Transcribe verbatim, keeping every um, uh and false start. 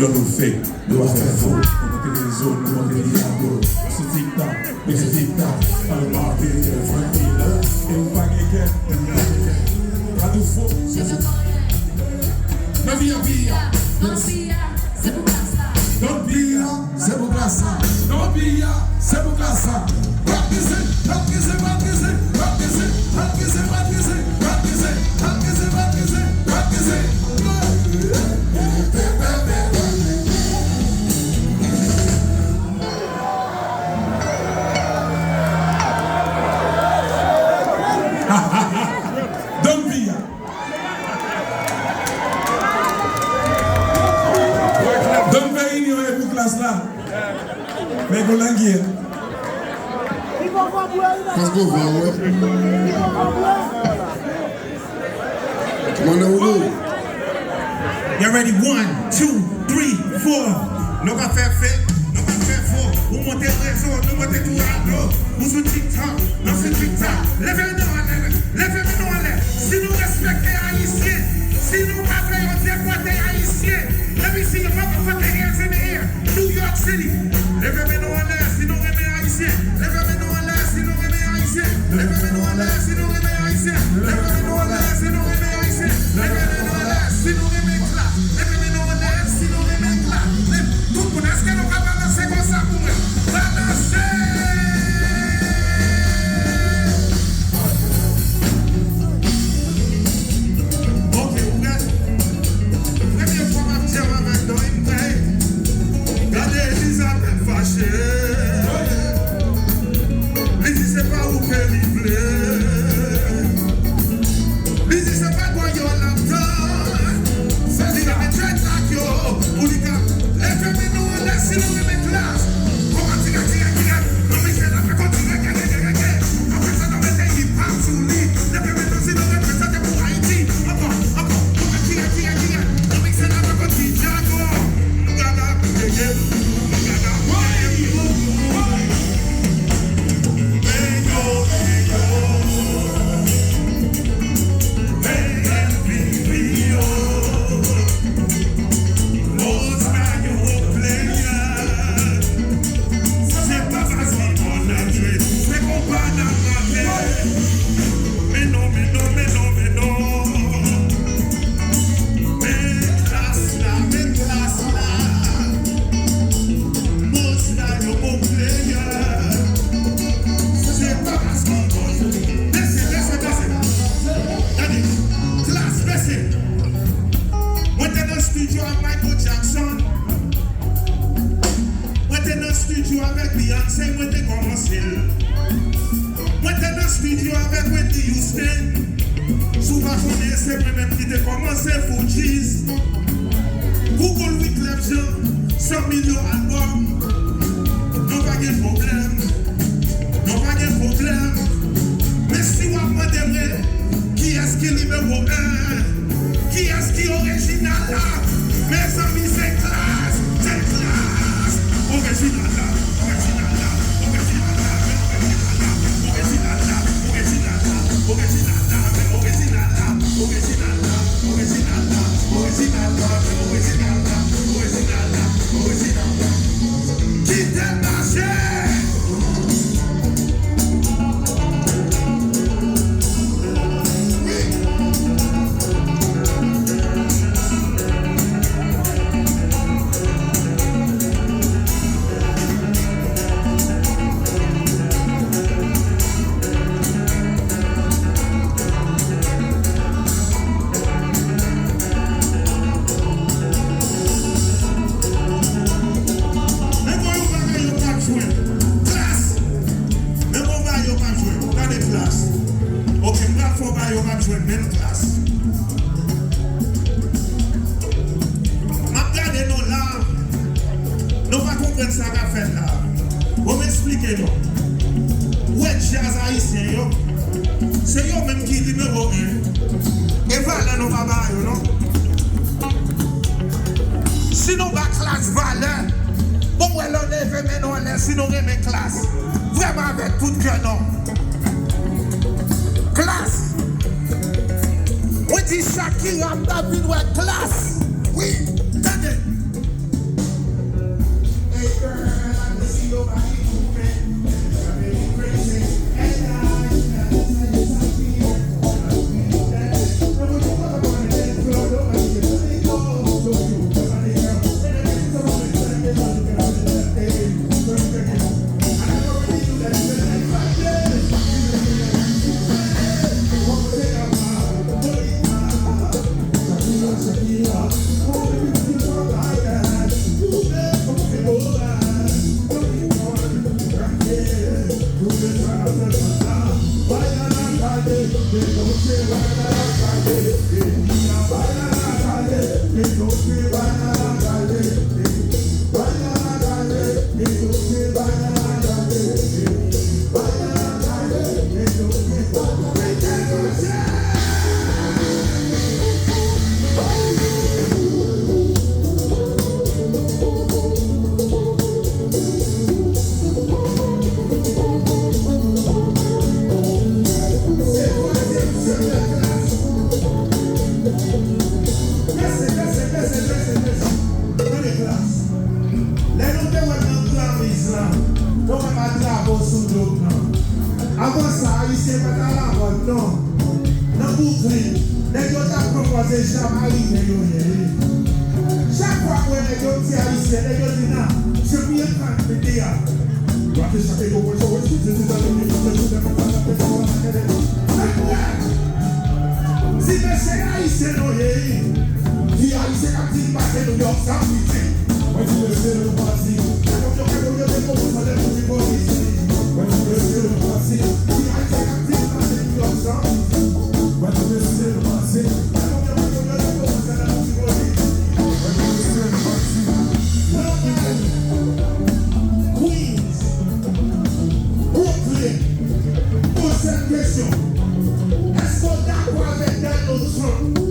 Nou fake, nou pa fè fo. Nou monte rezo, nou monte Diago. Sou TikTok, men se TikTok. Pale mal de kè, fè pil. E ou pa gen kè, e m pa gen kè. Gade ou fo. Nan vi a, vi a. Nan vi a, se pou klas la. Nan vi a, se pou klas la. Nan vi a, se pou klas la. Donn vi a. Donn peyi nou e pou klas la. Men pou lang ye. Paske w va wè. Kòmandan Woulo. Y'all ready? One, two, three, four. Nou pa fè fake, nou pa fè fo. Ou monte rezo, nou monte tou alo. Ou sou TikTok, nou sou TikTok. Leve men nou anlè, leve men nou anlè. Si nou respekte Ayisyen, si nou pa vle yo depòte Ayisyen, let me see your motherfucking hands in the air. New York City. Leve men nou anlè si nou renmen Ayisyen. Leve men nou anlè si nou renmen Ayisyen. Leve men nou anlè si nou renmen Ayisyen. Leve men nou anlè si nou renmen Ayisyen. Leve men nou anlè si nou renmen klas. Leve men nou anlè si nou renmen klas. Leve, tout moun, èske nou ka balanse konsa pou mwen? Balanse! Ok, ou prè? Premye fwa m ap djam avèk Don, m prè. Gade Elizabeth fache. Li di se pa ou ke li vle. Li di se pa gwanyo l ap tann. Li ka met dreadlock yo pou li ka leve men nou anlè si nou renmen klas. Kòman tire, tire, tire. Nan mizè la fè konn tire, tire, tire, tire. Apre sa, nou mete hip hop sou li. Leve men nou si nou reprezante pou Ayiti. Ankò, ankò. Kòman tire, tire, tire. Nan mizè la fè konn ti Django. Gada, yeah, yeah. Gada, yeah, yeah. Hey, yo, hey, yo. Hey, M V P, yo. Most valuable player. Se pa paske w nan jwe, se konpa n ap mache. Men non, men non, men non, men non. Men klas la, men klas la. Most valuable player. Se pa paske w nan jwe. Bese, bese, bese. Gade, klas bese. Mwen te nan estidyo ak Michael Jackson. Mwen te nan estidyo avèk Beyoncé, mwen te kòmanse l. Mwen te nan estidyo avèk Whitney Houston. Si w pa konnen, se mwen menm ki te kòmanse Fugees. Google Wyclef Jean, san milyon albòm. Nou pa gen pwoblèm. Nou pa gen pwoblèm. Men si w ap mande mwen, kiyès ki nimewo en? Kiyès ki orijinal la? Mezanmi, se klas, se klas. Orijinal la, orijinal la, orijinal la, men orijinal la, orijinal la, orijinal la, men orijinal la, orijinal la, orijinal la, orijinal la, men orijinal la, orijinal la, orijinal la. Kite l mache! Men gon yon bagay yo p ap jwenn. Klas! Men gon bagay yo p ap jwenn. Gade klas. Ok, m pral fè yon bagay yo p ap jwenn menm klas. M ap gade nou la. Nou pa konprann sa k ap fèt la. Bon, m esplike nou. Ou wè djaz ayisyen yo, se yo menm ki nimewo en. E valè nou pa ba yo, non. Si nou ba klas valè, bon, wè lè w leve men nou anlè si nou renmen klas. Vrèman, avèk tout kè nou. Klas! Mwen di Shakira, m t ap vin wè klas! Wi, tande! Lè nou te wè l nan Grammys lan, nou wè m atrape w sou do m nan. Avan sa, Ayisyen pa t alamòd non. Nan Brooklyn, nèg yo t ap pran pòz e Jamayik nèg yo ye. Chak fwa m wè nèg yo, m di Ayisyen, nèg yo di nan, se pou yo pran pete a. Si mesye ayisyen nou ye, wi. Ki ayisyen k ap di m pase New York, sa m di. Mwen di mesye nou pati. Mwen di mesye nou pati. Ki ayisyen k ap di m pase New York, sa m di. Mwen di mesye nou pati. Mwen di mesye nou pati. Queens, Brooklyn, poze sèt kesyon. Èske w dakò avèk Donald Trump?